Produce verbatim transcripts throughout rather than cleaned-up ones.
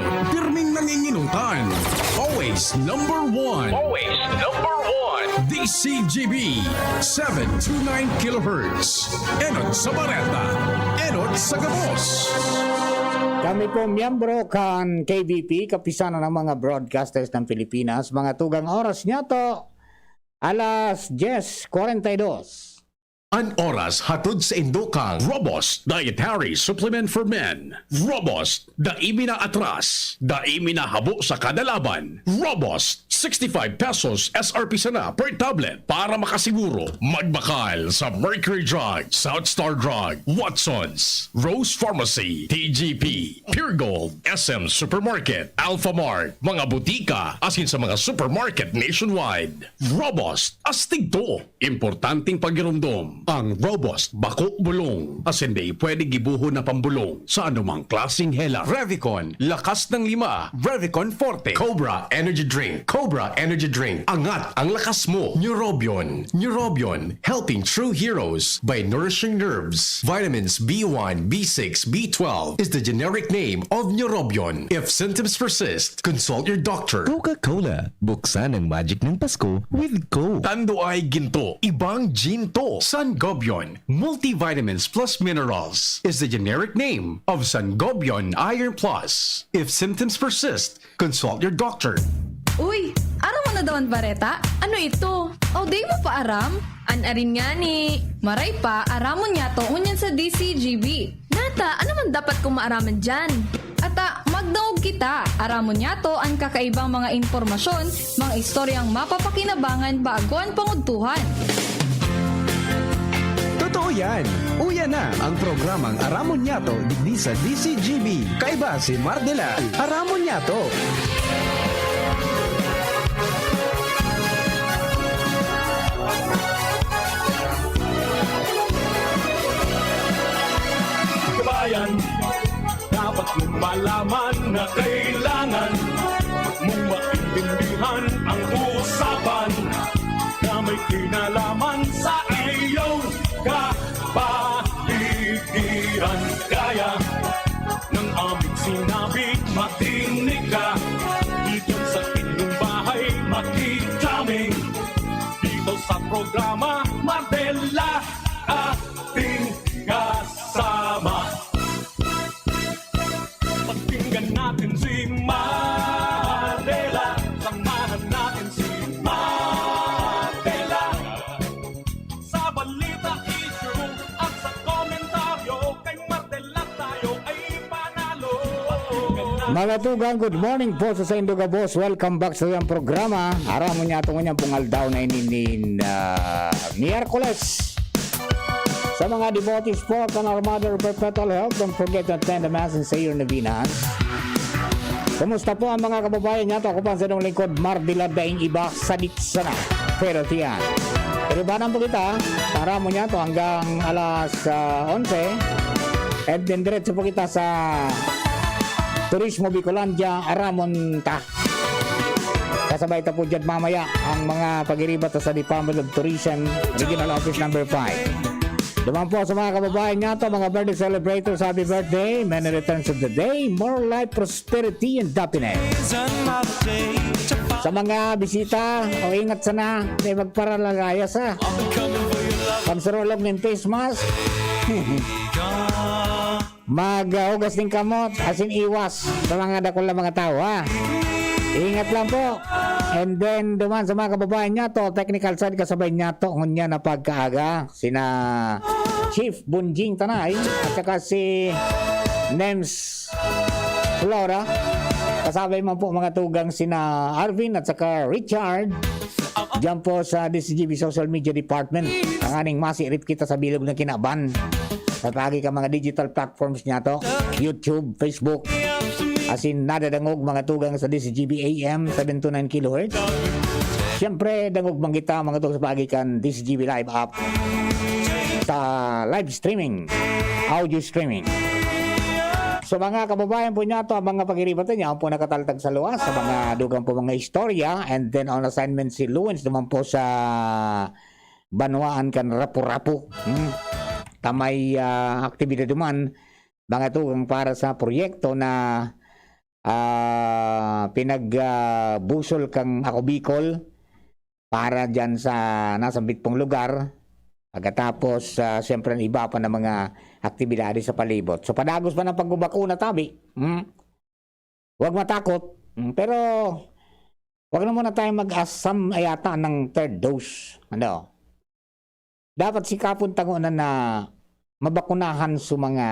Pirming nanginginutan. Always number one. Always number one. D C G B, seven two nine kilohertz. Enot sa Bareta. Enot sa Gabos. Kami po miyembro kan K B P, Kapisanan ng mga Broadcasters ng Pilipinas. Mga tugang oras niya to, alas diyes kwarenta y dos. An oras hatod sa indokang Robust Dietary Supplement for Men. Robust, dai mi na atras, dai mi na habo sa kada laban. Robust, sixty-five pesos S R P sana per tablet para makasiguro. Magbakal sa Mercury Drug, South Star Drug, Watson's, Rose Pharmacy, T G P, Pure Gold, S M Supermarket, Alphamart, mga butika, asin sa mga supermarket nationwide. Robust, astig to. Importanteng pagiromdom, ang Robust bako bulong, asin dai pwede gibohon na pambulong sa anumang klaseng hela. Revicon, lakas ng lima, Revicon Forte, Cobra Energy Drink, Cobra Energy Drink, angat ang lakas mo. Neurobion, Neurobion, helping true heroes by nourishing nerves. Vitamins B one, B six, B twelve is the generic name of Neurobion. If symptoms persist, consult your doctor. Coca-Cola, buksan ang magic ng Pasko with Coke. Tanduay Ginto, ibang ginto. Sangobion, multivitamins plus minerals, is the generic name of Sangobion Iron Plus. If symptoms persist, consult your doctor. Uy, aram mo na daw an bareta? Ano ito? O, di mo pa aram? An arin ngani. Maray pa, aramon niyato ngunyan sa D C G B. Nata, ano man dapat kong maaraman diyan? Ata, magdangog kita. Aramon niyato an kakaibang mga impormasyon, mga istoryang mapapakinabangan bago an pangudtuhan. Totoo yan! Uya na ang programang Aramon Niyato digdi sa D C G B. Kaiba si Mardela. Aramon Niyato! Kabayan, dapat mong malaman na kailangan mong maintindihan ang usapan na may kinalaman sa iyong kapaligiran. Kaya ng aming sinabi, makinig ka. Dito sa inyong bahay, makinig kami. Dito sa programa, Mardela, ating kasama. Pakinggan natin si Mardela. Samahan natin si Mardela. Sa balita, issue, at sa komentaryo, kay Mardela tayo ay panalo. Pakinggan natin Mga tugang, good morning po sa saindo gabos. Welcome back sa iyang programa. Aram mo niya, tungo niya pong aldaw na ini nin ah, Miyerkules. Sa mga devotees po kan our Mother of Perpetual Help, don't forget to attend the Mass and say your novenas. Kumusta po ang mga kababayan niya? Ako pa ang sinong lingkod, Mardela, daing iba, sadit sana. Pero tiyan. Pero ba po kita? Aram mo niya to hanggang alas ah, onse. And then diretso po kita sa Turismo Bicolandia, Aramon ta. Kasabay ta po dyan mamaya ang mga pag-iriba ta sa Department of Tourism, Regional Office Number five. Duman po sa mga kababayan niya to, mga birthday celebrators, happy birthday, many returns of the day, more life, prosperity, and happiness. Sa mga bisita, o ingat sana, may magparalagayas ha. Pagsurulog ng face mask. Maghugas ng kamot, asin iwas sa mga dakul na mga tao, ha? Ingat lang po. And then, duman sa mga kababayan niya to, technical side, kasabay niya to, ngunyan na pagkaaga, sina Chief Bunjing Tanay, at saka si Nems Flora. Kasabay man po mga tugang sina Arvin at saka Richard. Diyan po sa D C G B Social Media Department. Tanganing masirit kita sa bilog na kinaban. Sa pagi ka mga digital platforms niya to, YouTube, Facebook, asin nadadangog mga tugang sa D C G B A M, seven two nine kilohertz. Siyempre, dangog man kita mga tugang sa pagi kan D C G B Live app sa live streaming, audio streaming. So mga kababayan po niya to, ang mga pag-iribatan niya, ang po nakataltag sa luwas, sa mga dugang po mga istorya, and then on assignment si Luwins naman po sa banwaan kan Rapu-Rapu. Hmm? Tamay ah, aktibidad duman, mga tugang para sa proyekto na ah, pinag, ah, busol kang Ako Bicol para diyan sa nasambit pong lugar. Pagkatapos, ah, siyempre, ang iba pa na mga aktibidades sa palibot. So, padagos pa ng pagbabakuna, tabi. Hmm? Huwag matakot. Hmm, pero, wag na muna tayo mag-asam, ay, ata ng third dose. Ano? Dapat sikapon ta ngona na mabakunahan sa mga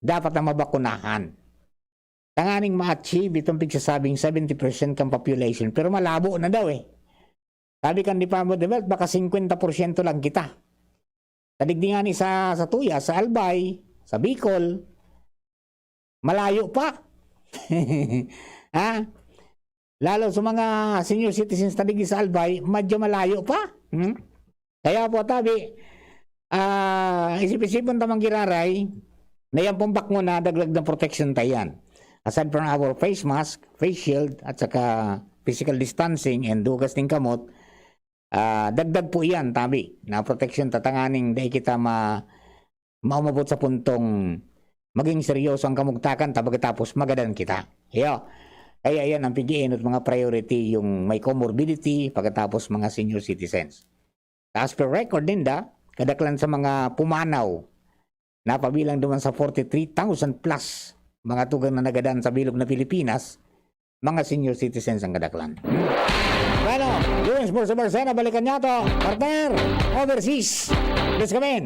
dapat na mabakunahan. Tanganing ma-achieve itong pigsasabing seventy percent kan population. Pero malabo na daw, eh. Sabi kan Department of Health, baka singkwenta porsyento lang kita. Sa digdi ngani sa, sa Tuya, sa Albay, sa Bicol, malayo pa. Ha? Lalo sa mga senior citizens na digdi sa Albay, medyo malayo pa. Hmm? Kaya po, tabi, ah, isip-isipon tamang giraray, na yan pong bakuna, dagdag na protection ta yan. Aside from our face mask, face shield, at saka physical distancing and dugas ning kamot, ah, dagdag po iyan, tabi, na protection ta tanganing dai kita ma-, maumabot sa puntong maging seryoso ang kamugtakan ta pagkatapos magadan kita. Iyo. Kaya iyan ang pigiinot mga priority, yung may comorbidity, pagkatapos mga senior citizens. As per record ninda, kadaklan sa mga pumanaw, napabilang duman sa forty-three thousand plus mga tugang na nagadan sa bilog na Pilipinas, mga senior citizens ang kadaklan. Bueno, Luis Bursa Barcena, balikan niya to. Partner, overseas. Please come in.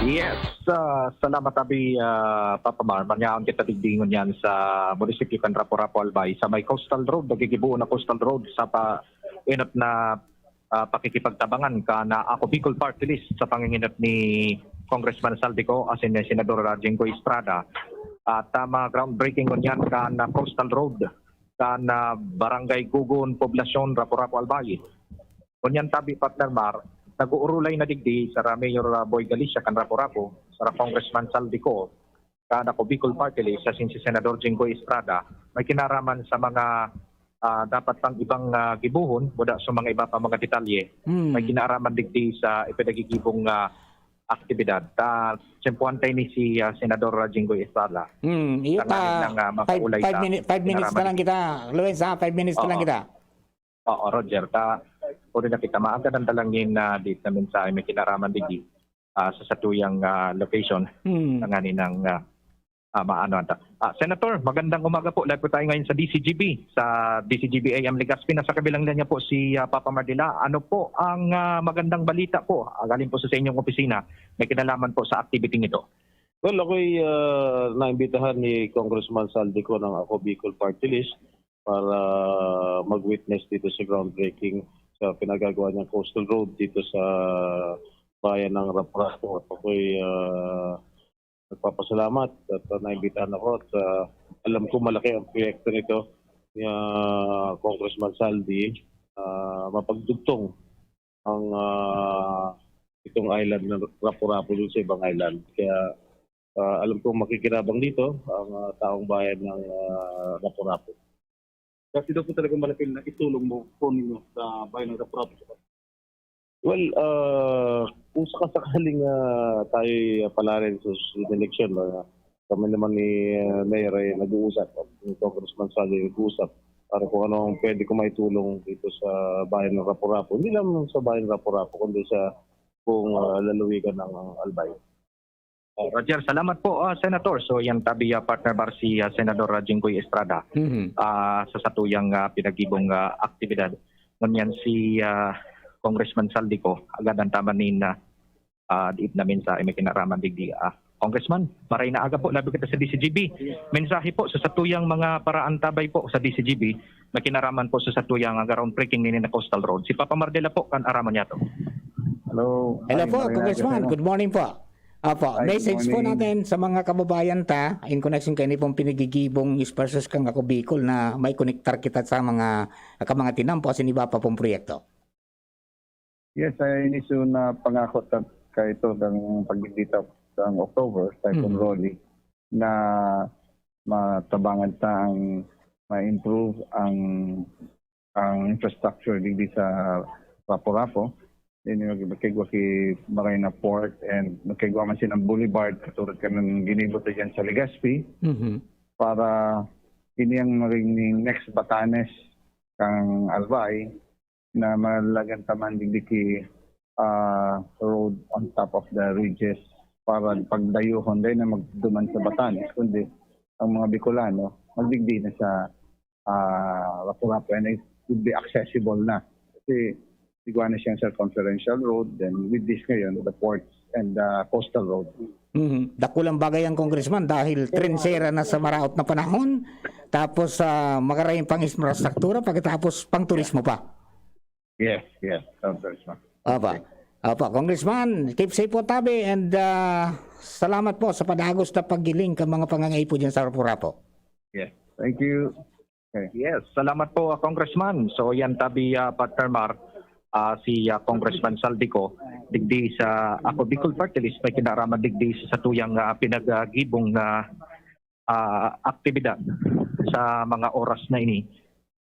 Yes, ah, salamat, Abi, ah, Papa Mar. Manyaon kita digdi ngunyan sa munisipyo kan Rapu-Rapu, Albay, sa may coastal road, nagigibuon na coastal road sa pa-, inot na, ah, pakikipagtabangan kan Ako Bicol Party List sa panginginot ni Congressman Zaldy Co asin ni Senador, ah, Jinggoy Estrada. At, ah, mga groundbreaking ngunyan kan, ah, coastal road kan, ah, Barangay Gugon, Poblacion, Rapu-Rapu, Albay. Ngunyan tabi, Partner Mar, nag-uurulay na digdi sara Mayor, ah, Boy Galicia kan Rapu-Rapu, sara Congressman Zaldy Co, kan Ako Bicol Party List, asin si Senador Jinggoy Estrada, may kinaraman sa mga, ah, dapat pang ibang, ah, gibohon, buda sa mga iba pa mga detalye, Hmm. may kinaraman digdi sa ipinagigibong, ah, aktibidad. Ta, tiyempohan tayo ni si, ah, Senador Jinggoy Estrada. Hmm, iyo Tanganing ta, lang, ah, five, makaulay five, ta. minute, five minutes na Kinaraman. lang kita, Luis, ha? Five minutes na lang Oo. kita. Oo, Roger. Ta, pwede na kita. Maagadan ta lang nin, ah, di namin sa may kinaraman digdi, ah, sa satuyang, ah, location. Hmm. Tanganing, ah, ah, maano ata. Ah, Senator, magandang umaga po. Live po tayo ngayon sa D C G B, sa D C G B A M Legazpi. Nasa kabilang linya po si, ah, Papa Mardila. Ano po ang, ah, magandang balita po, ah, galing po sa, sa inyong opisina? May kinalaman po sa activity nito. Well, ako'y, ah, naimbitahan ni Congressman Zaldy Co ng Ako Bicol Party List para mag-witness dito sa groundbreaking sa pinagagawa niyang coastal road dito sa bayan ng Rapu-Rapu. At ako'y, ah, nagpapasalamat at, ah, naimbitahan ako at, ah, alam ko malaki ang proyekto nito ni, ah, Congressman Zaldy. Ah, mapagdugtong ang, ah, itong island ng Rapu-Rapu dun sa ibang island. Kaya, ah, alam kong makikinabang dito ang, ah, taong bayan ng, ah, Rapu-Rapu. Kasi daw po talaga malaking naitulong mo po ninyo sa bayan ng Rapu-Rapu. Well, ah, kung sakasakaling, ah, tayo'y, ah, palarin sa susunod na eleksyon, ah, kami naman ni, ah, Mayor ay nag-uusap at ni Congressman Zaldy nag-uusap para kung ano ang pwede ko maitulong dito sa bayan ng Rapu-Rapu. Hindi lang sa bayan ng Rapu-Rapu, kundi sa buong, ah, lalawigan ng Albay. Oh, Roger, salamat po, ah, Senator. So, yan tabi, ah, Partner Bar, si, ah, Senador, ah, Jinggoy Estrada, Mhm. ah, sa satuyang, ah, pinagibong, ah, aktibidad. Ngunyan si, ah, Congressman Zaldy Co, agadan ta man nin, ah, ah, diit namin sa may kinaraman digdi. Ah, Congressman, maray na aga po, labi kita sa D C G B. Mensahe po sa satuyang mga paraantabay po sa D C G B na kinaraman po sa satuyang, ah, groundbreaking nini na coastal road. Si Papa Mardila po, kan araman niya to. Hello. Hello Ay, po, maray na Congressman. aga sa'yo. Good morning po. Opo, Hi, good message po morning. Natin sa mga kababayan ta in connection kaini pong pinagigibong Sparsus kan Ako Bicol na may konektar kita sa mga, ka mga tinampo asin iba pa pong proyekto. Yes, ay inisyu na pangako ta kaito ng pagbisita sa October, Typhoon Mhm. Rolly, na matabangan ta ang ma-improve ang ang infrastructure digdi sa Rapu-Rapu. Then, mag-, magkaigwa ki Maray na Port and magkaigwa man siya ng boulevard, katulad ka ng ginibo ta dyan sa Legazpi, Mhm. para ini ang magiging next Batanes kan Albay na malagan ta man digdi ki, ah, road on top of the ridges para pagdayuhon, dai na magduman sa Batanes, kundi ang mga Bicolano magdigdi na sa, ah, Lapu-Lapu, and it would be accessible na. Kasi igwa na siyang circumferential road, then with this ngayon, the ports and the coastal road. Mhm. Dakulang bagay ang congressman dahil trensera na sa maraot na panahon, tapos ah, makarayong pang infrastruktura, pagkatapos pang turismo pa. Yes, yes, Congressman. Apa, apa, Congressman, keep safe po tabi, and ah, salamat po sa padagos na paggiling kan mga pangangaipo dyan sa Lapu-Lapu. Yes, thank you. Yes, salamat po, ah, Congressman. So yan tabi, ah, partner Mar, ah, si ah, Congressman Zaldy Co, digdi sa Ako Bicol Party List, may kinaaraman digdi sa tuyang ah, pinaggibong na ah, aktibidad sa mga oras na ini.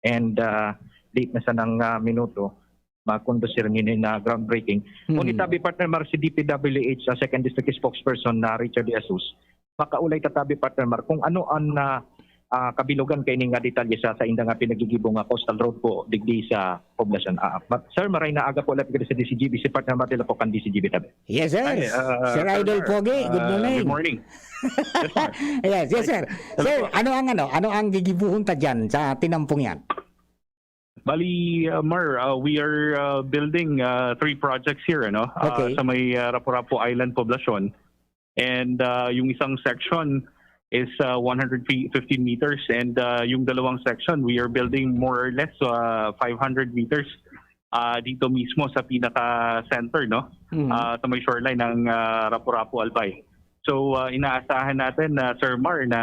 And ah, late na sanang ah, minuto, makondusir niyo na groundbreaking. Mhm. Ngunit tabi, partner Mar, si D P W H, ah, Second District Spokesperson na Richard De Jesus, makaulay ta tabi, partner Mar, kung ano ang ah, ah, kabilogan kaini nga detalye sa sainda nga pinaggigibo nga coastal road po digdi sa poblasyon. Ah, ma- sir, maray na aga po, lapit sa D C G B, si partner Mar de la Pocan, D C G B tabi. Yes, sir. Hi, uh, Sir Idol Mar. Pogi, good Uh, morning. Good morning. Yes, sir. Yes, yes, sir. Hello Sir, po. Ano ang ano, ano ang gigibuhon ta diyan sa tinampong yan? Bali, uh, Mar, uh, we are uh, building uh, three projects here, ano? Uh, Okay. Sa may uh, Rapu-Rapu Island Poblacion. And uh, yung isang section is uh, one hundred fifteen meters, and uh, yung dalawang section, we are building more or less uh, five hundred meters uh, dito mismo sa pinaka-center, no? Mhm. Uh, sa may shoreline ng uh, Rapu-Rapu Albay. So uh, inaasahan natin na, Sir Mar, na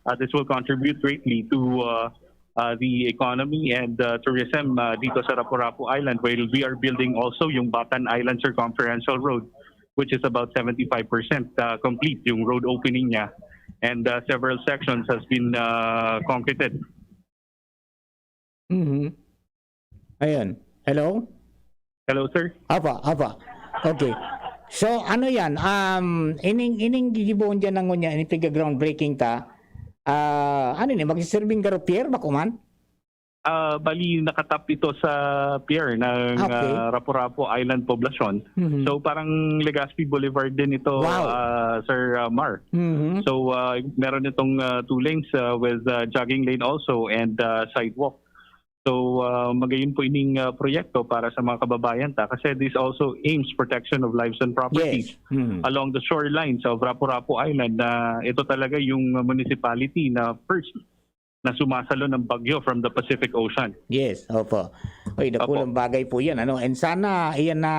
uh, this will contribute greatly to uh, uh, the economy and uh, tourism uh, dito sa Rapu-Rapu Island, while we are building also yung Batan Island Circumferential Road, which is about seventy-five percent uh, complete yung road opening niya, and uh, several sections has been uh, concreted. Mhm. Ayun. Hello? Hello, sir. Apa, apa. Okay. So, ano yan? Um, ining, ining gigibohon dyan ng ngunya, ining piga-groundbreaking ta, ah, ano ni, magsiserving garo pier ba kuman? Ah, bali, nakatap ito sa pier ng Okay. ah, Rapu-Rapu Island Poblacion. Mhm. So parang Legazpi Boulevard din ito, Wow. ah, Sir ah, Mar. Mhm. So uh, meron itong uh, two lanes uh, with uh, jogging lane also and uh, sidewalk. So uh, magayon po ining uh, proyekto para sa mga kababayan ta, kasi this also aims protection of lives and properties Yes. Mhm. along the shorelines of Rapu-Rapu Island, na ito talaga yung municipality na first na sumasalo ng bagyo from the Pacific Ocean. Yes, opo. Oy, dakulang Opo. Bagay po yan, ano? And sana, iyan na,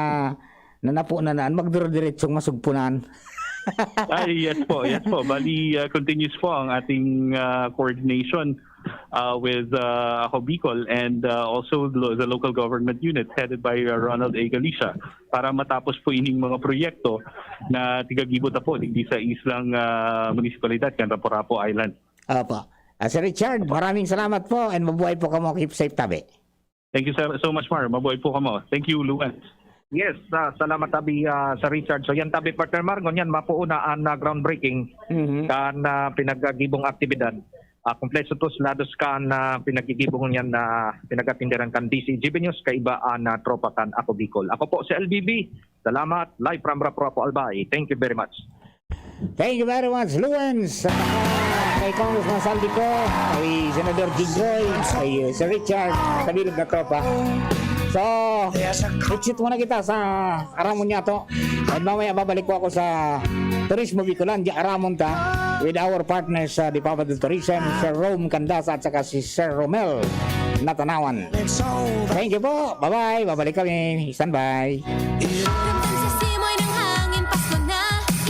na napunan na, magdire-diretsong masugpunan. Ay, yes po, yes po. Bali, uh, continuous po ang ating uh, coordination uh, with uh, Ako Bicol and uh, also lo- the local government unit headed by uh, Ronald A. Galicia para matapos po ining mga proyekto na tigagibo ta po digdi sa islang uh, munisipalidad kan Rapu-Rapu Island. Opo. Ah, Sir Richard, maraming salamat po and mabuhay po kamo. Keep safe tabi. Thank you, sir, so much, Mar. Mabuhay po kamo. Thank you, Luan. Yes, ah, salamat tabi, ah, sa Richard. So yan tabi, partner Mar, ngunyan mapuuna an ah, groundbreaking Mhm. kan ah, pinagagibong aktibidad. Ah, kompleto to sa lados kan ah, pinagigibong yan na pinagatindiran kan D C G B News, kaiba an ah, tropa kan Ako Bicol. Ako po si L B B. Salamat. Live from Rapu-Rapu Albay. Thank you very much. Thank you very much, Luens. At saka kay Congressman Zaldy Co, kay Senador Jinggoy, kay uh, Sir Richard, sa bilog na tropa. So, exit muna kita sa Aramon Yato. At mamaya babalik po ako sa Turismo Bicolandia, Aramon ta, with our partners sa Department of Tourism, Sir Rome Candasa at saka si Sir Romel Natanawan. Thank you po. Bye-bye. Babalik kami. Stand by.